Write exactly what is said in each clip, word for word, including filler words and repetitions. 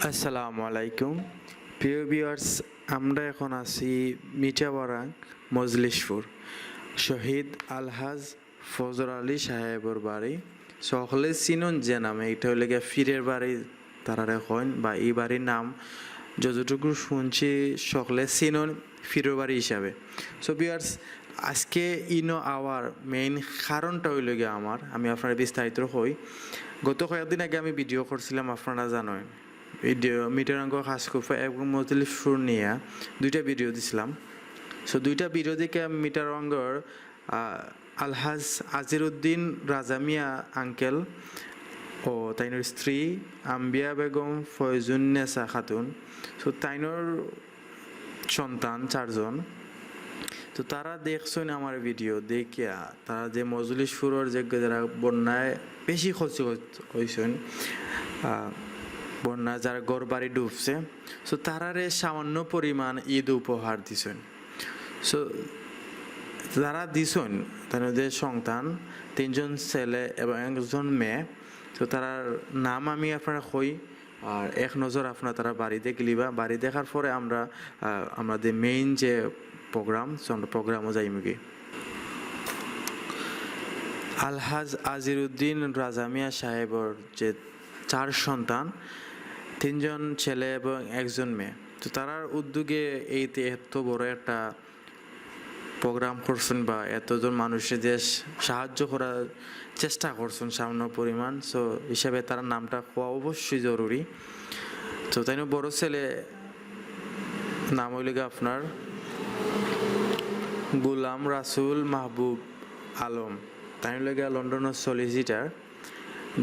আসসালামু আলাইকুম। প্রিয় ভিউয়ার্স, আমরা এখন আছি মিঠাবারাং মজলিশপুর, শহীদ আলহাজ ফজর আলী সাহেবর বাড়ি। সকলে চিনইন যে নামে, ইটা অইলো গিয়া ফিরের বাড়ি তারারে কইন, বা ই বাড়ির নাম যতটুকু শুনছি সকলে চিনইন ফিরের বাড়ি হিসাবে। সো ভিউয়ার্স, আজকে ইনো আওয়ার মেইন কারণটা অইলো গিয়া আমার, আমি আপনারে বিস্তারিত কই। গত কয়েকদিন আগে আমি ভিডিও করছিলাম, আপনারা জানইন, ভিডিও মিঠাবারাং, খাসকুপা এবং মজলিশপুর নিয়া দুইটা ভিডিও দিছিলাম। সো দুইটা ভিডিও দেখে মিঠাবারাংর, আহ, আলহাজ আজিরউদ্দিন রাজা মিয়া আঙ্কেল ও তাইনর স্ত্রী আম্বিয়া বেগম ফয়জুন্নেসা খাতুন, সো তাইনর সন্তান চারজন। তো তারা দেখছইন আমার ভিডিও দেখিয়া, তারা যে মজলিশপুরর যে যারা বন্যায় বেশি ক্ষতিগ্রস্ত অইছইন, আহ, বন্যায় যারা ঘর বাড়ি ডুবছে, সো তারারে সামান্য পরিমাণ ঈদ উপহার দিছইন। সো তারা দিছইন, তারা যে সন্তান, তিনজন ছেলে এবং একজন মেয়ে। তো তারার নাম আমি আপনারে কই, আর এক নজর আপনারা তারার বাড়ি দেখলিবা। বাড়ি দেখার পরে আমরা, আহ, আমাদের মেইন যে প্রোগ্রাম, সো আমরা প্রোগ্রামও যাইমুগি। আলহাজ আজিরউদ্দিন রাজা মিয়া সাহেবর যে চার সন্তান, তিনজন ছেলে এবং একজন মেয়ে। তো তারার উদ্যোগে এই তে-, এত বড় একটা প্রোগ্রাম করছইন বা এতজন মানুষরে যে সাহায্য করার চেষ্টা করছইন সামান্য পরিমাণ, সো হিসাবে তারার নামটা কওয়া অবশ্যই জরুরি। তো তাইনর বড় ছেলে নাম অইলো গিয়া আপনার গোলাম রাসুল মাহবুব আলম, তাইন অইলো গিয়া লন্ডনর সলিসিটার।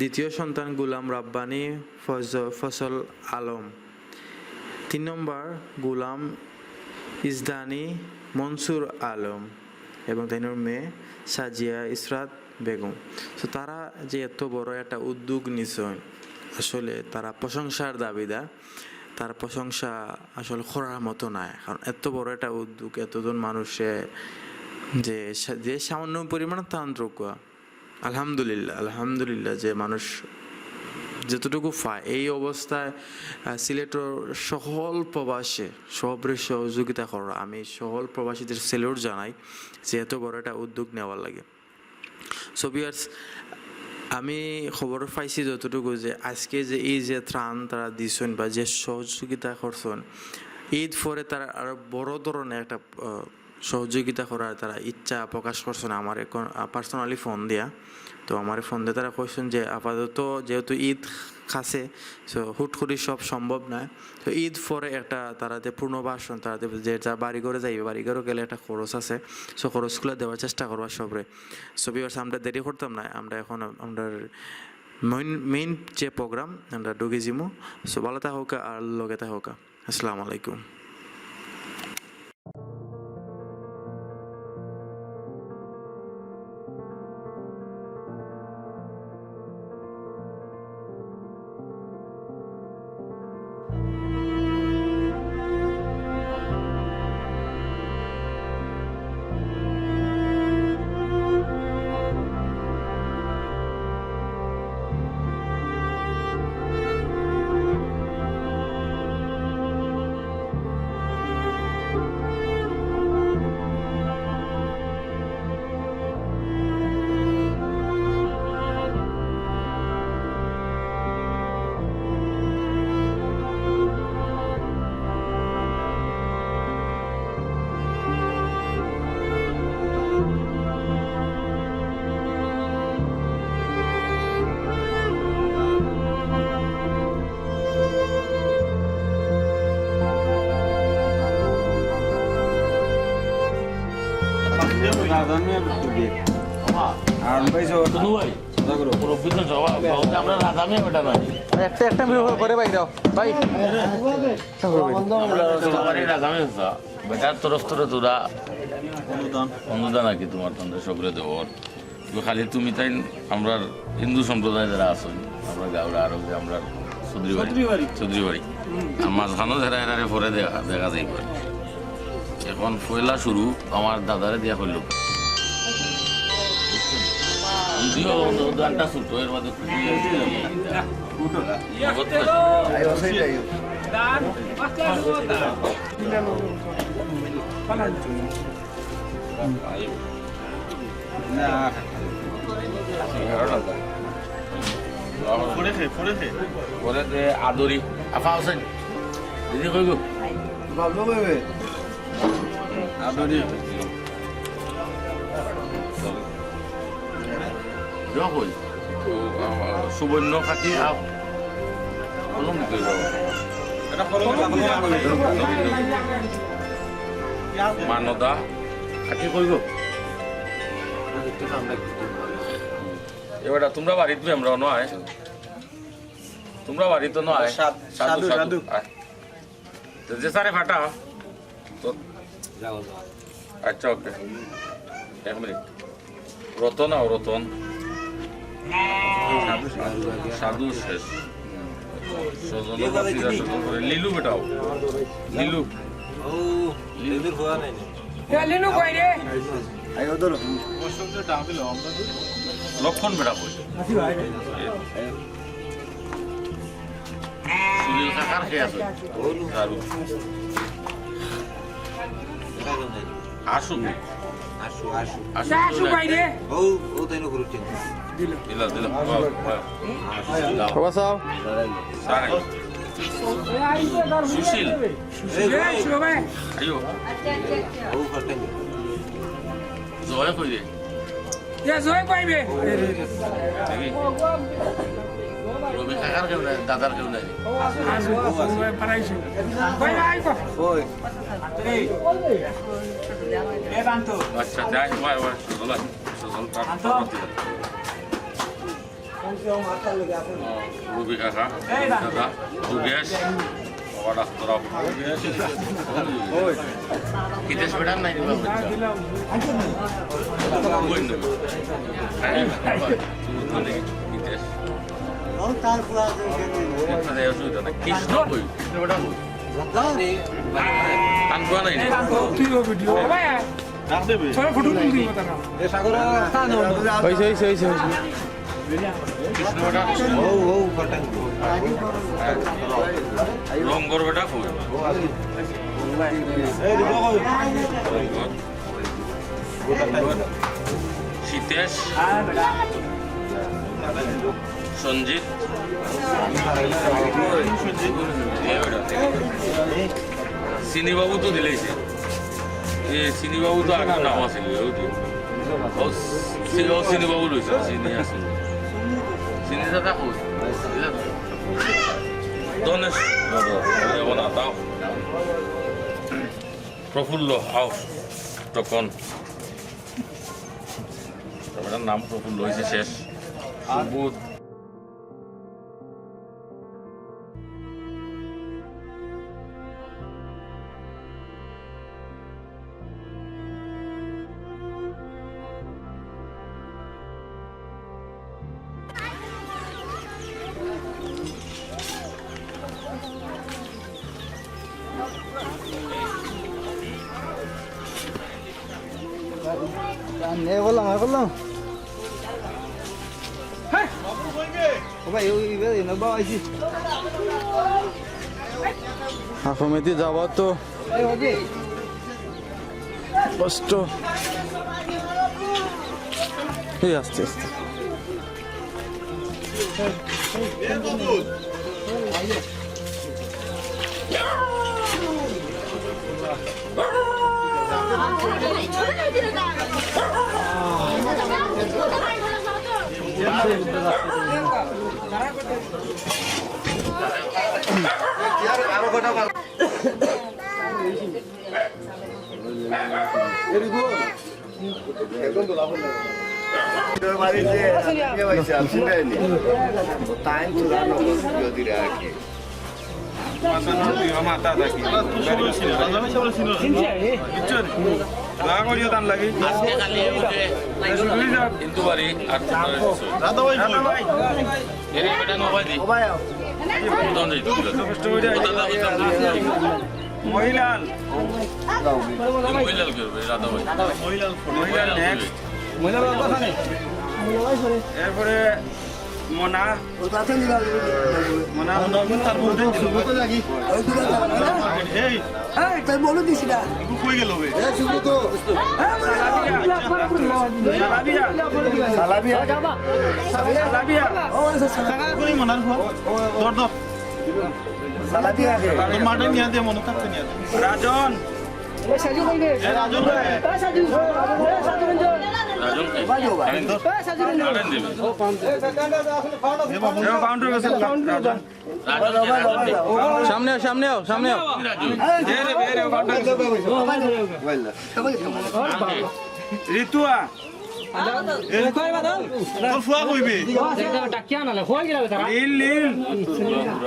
দ্বিতীয় সন্তান গোলাম রাব্বানি ফজ-, ফসল আলম। তিন নম্বর গোলাম ইজদানি মনসুর আলম এবং তাইনর মেয়ে সাজিয়া ইসরাত বেগম। তো তারা যে এত বড় একটা উদ্যোগ নিছইন, আসলে তারা প্রশংসার দাবিদার। তার প্রশংসা আসলে করার মতো নায়, কারণ এত বড় একটা উদ্যোগ, এতজন মানুষে যে সা-, যে সামান্য পরিমাণ তান্ত্রিক, আলহামদুলিল্লাহ, আলহামদুলিল্লাহ, যে মানুষ যতটুকু পায় এই অবস্থায়, আহ, সিলেটর সকল প্রবাসে সবরে সহযোগিতা করা, আমি সকল প্রবাসীদের স্যালুট জানাই যে এত বড় একটা উদ্যোগ নেওয়ার লাগি। সো ভিউয়ার্স, আমি খবর পাইছি যতটুকু যে আজকে যে এই যে ত্রাণ তারা দিছইন বা যে সহযোগিতা করছইন, ঈদ পরে তারা আরো বড় ধরনের একটা, আহ, সহযোগিতা করার তারা ইচ্ছা প্রকাশ করছইন। আমার এখন, আহ, পার্সোনালি ফোন দিয়া, তো আমার ফোন দিয়া তারা কইছইন যে আপাতত যেহেতু ঈদ কাছে, সো হুট করি সব সম্ভব নায়। তো ঈদ পরে একটা তারা যে পুনর্বাসন, তারা যে, যে যার বাড়ি ঘরে যাইবে, বাড়ি ঘরে গেলে একটা খরচ আছে, সো খরচগুলা দেওয়ার চেষ্টা করবা সবরে। সো ভিউয়ার্স, আমরা দেরি করতাম না, আমরা এখন আমরার মেইন, মেইন যে প্রোগ্রাম, আমরা ঢুকি যিমু। সো ভালা থাকউক্কা আর লগে থাকউক্কা। আসসালামু আলাইকুম। আর ভাই সব তনু ভাই, কথা করো। মুরব্বী তো সব, আমরা রাজা মিয়া বেটা নাই। একটা, একটা মিনিট করে ভাই দাও, ভাই। আমরা সবারই রাজা মিয়া বেটা। বেটার তরফ থেকে তোরা অনুদান। অনুদান আর কি তোমার তন্ত্র সবরে দেওয়ার। তো খালি তুমি তাই আমরার হিন্দু সম্প্রদায় যারা আছইন, আমরা গাঁওর আরো যে আমরার চৌধুরী বাড়ি, চৌধুরী বাড়ি। চৌধুরী বাড়ি। হুম। আর মাঝখানো যারা এরারে পরে দেখা, দেখা যাইব আর কি। এখন পয়লা শুরু আমার দাদারে দিয়া করল। যদিও গানটা ছোট, এর মধ্যে খুবই নগদ। পরে খে, পরে খে। পরে যে আদরি। আফা হোসেন, দিদি কই গো? বাবলু কই বে? আদরি। যা কই। ও, আ, আ, সুবর্ণ খাতি আপ। কলম দিতে যাও। এটা কলম, কলম। মানদা, খাতি কই গো? এবার তোমরা বাড়িত বে, আমরা নয়। তোমরা বাড়িত নয়। সাধু, সাধু, সাধু, সাধু। সাধু। আয়। তো যে স্যারে ফাটা। তো যাও, যাও। আচ্ছা, ওকে। এক মিনিট। রতন আও, রতন। সাধু, সাধু। সাধু শেষ। স্বজন, লিলু বেটাও। লিলু। ও, লিলুর ফোন নাই। এ, লিলু কই রে? আই, ও ধরো। লক্ষণ বেটা কই? সুনীল কাকার কে আছে? দারু। আসু। আসু, আসু। আসু, আসু ভাই রে। ও, ও তাই না করছেন। দিল, দিল। বাহ, বাহ। আসু, দাও। বাবা সাহেব। সারাই। সুশীল। সুশীল, এই, শুভ ভাই। আইও। ও, ফাটাই। জয় কই রে? এ জয় পাইবে। দেখি। রবি কাকার কেউ নাই, দাদার কেউ নাই। আসো, আসো, ভাই, পারাইছে। ভাই, ভাই, কো। ওই। আচ্ছা, যাই, ভাই, ভাই, সুজল, সুজল, কার, কার। রবি কাকা, দাদা, দুর্গেশ, বাবা ডাক্তার। হিতেশ বেটার নাই রে বাবা। কই নেবে? হ্যাঁ, বাবা, চুমুক তো নেই, হিতেশ। অসুবিধা নাই। কৃষ্ণ কই? কৃষ্ণ বেটা কই? তান কোয়া নাই নি? তুই ও ভিডিও। চলো, ফটো তুলতে হবে তারা। হইছে, হইছে, হইছে, হইছে। কৃষ্ণ বেটা। ও, ও, ফাটাই। রঙ্গর বেটা কই? রঙ্গর। সীতেশ। সঞ্জিত। সিনি বাবু তো দিলেইছে। এ, সিনি বাবু তো আগর নাম আছিল, ওই যে। ও, সি-, ও, সিনি বাবু রইছে, সিনি আছিল। সিনি দাদা কই? ধনেশ, যাব না, তাও। প্রফুল্ল, আও, তখন। এটার নাম প্রফুল্ল হইছে শেষ। সুবোধ। নে করলাম, আর করলাম। ও ভাই, ওই, ওই, ওই, না, বাবা, আইছি। হাফ মেতি যাবার তো এই, ওই যে। কষ্ট। এই আস্তে আস্তে। আজকে খালি এই যে শুধুই যাক। কিন্তু বাড়ি আর রাধা ভাই, রাধা ভাই। এরে বেটা নো ভাই দি। ও ভাই, আও। বুঝলাম রে, বুঝলাম। কষ্ট করে যাই। ও দাদা, বুঝলাম, বুঝলাম। মহিলাল। মহিলাল কি হবে? রাধা ভাই। মহিলাল, মহিলাল next। মহিলাল কথা নেই। এরপরে মোনা। মোনা, মোনা, তার মধ্যে ছিল। এই, এই, তাই বলে দিছি না। কই গেল বে? সালাবিয়া। সালাবিয়া। সালাবিয়া। সালাবিয়া। কই মোনার ফুয়া? ধর, ধর। সালাবিয়া কে? তোর মাঠে নিয়ে দে, মনে থাকতে নিয়ে দে। রাজন। এ, রাজন রে। এ, সাজু। এ, সাজু রঞ্জন। রাজন কে? বাজু, বাজু। আরে তো। এ, সাজু রঞ্জন। আরে দিবি। এ, বাবু। এ, বাউন্ডারি গেছে। বাউন্ডারি রাজন। রাজন কে? রাজন কে? সামনে আও, সামনে আও, সামনে আও। রাজন। এ রে, এ রে, বাউন্ডারি গেছে। ঋতুয়া। এ, তোর ফুয়া কইবে। নীল, নীল।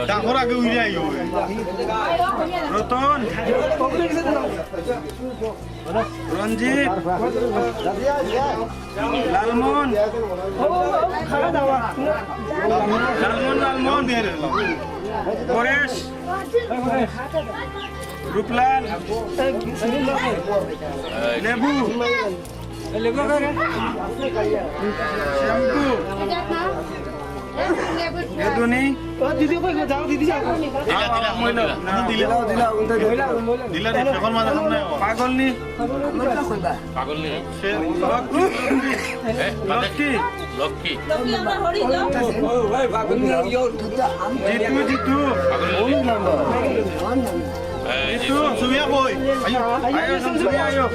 ডাকর আগে উড়ে আইও। রতন। রঞ্জিত। লালমোহন। লালমোহন, লালমোহন। পরেশ। রূপলাল। লেবু। শ্যাম্পু। বেদুনি। ও, দিদি কই গো? যাও, দিদি যাও। দিলা, দিলা, দিলা, দিলা, দিলা, দিলা। দিলা রে, এখন মাঝে সামনে আও। পাগল নি? পাগল নি? সে লক্ষ্মী। এ, লক্ষ্মী। লক্ষ্মী। জিতু, জিতু। পাগল নি? এ, জিতু, সুমিয়া কই? আইও, আইও, সুমিয়া আইও।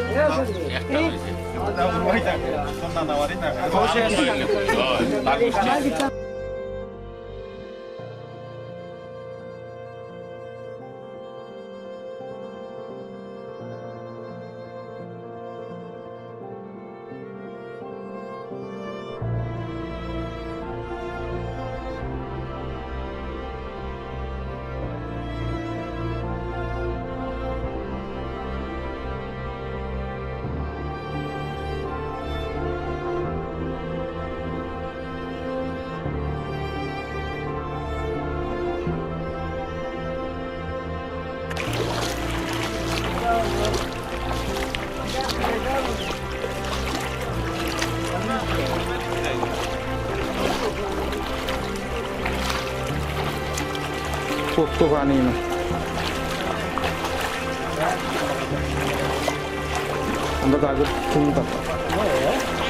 একটা হইছে। কত পানি না। আমরা তো আগে ফোন করতাম।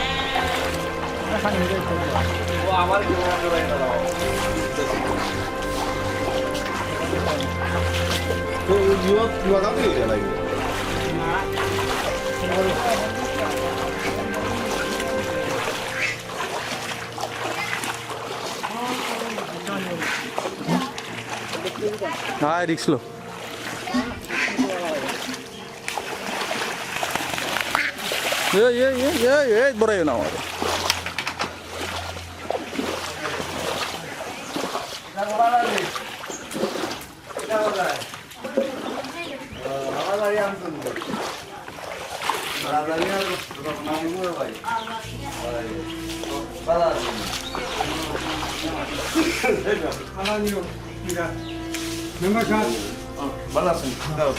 হ্যাঁ, রিক্স লো। এই, এই, এই, এই, এই, বড়াইও না আমার। মেম্বার সাহেব। ভালো আছেন? দাও।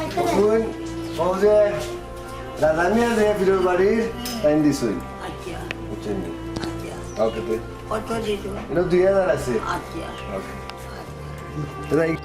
এখন, ও যে রাজা মিয়া যে ফিরোর বাড়ির টাইম দিছই। আচ্ছা। বুঝছেন নি? আচ্ছা। কাউকে তো। কত দিছো? এটা দুই হাজার আছে। আচ্ছা। ওকে। রাইট।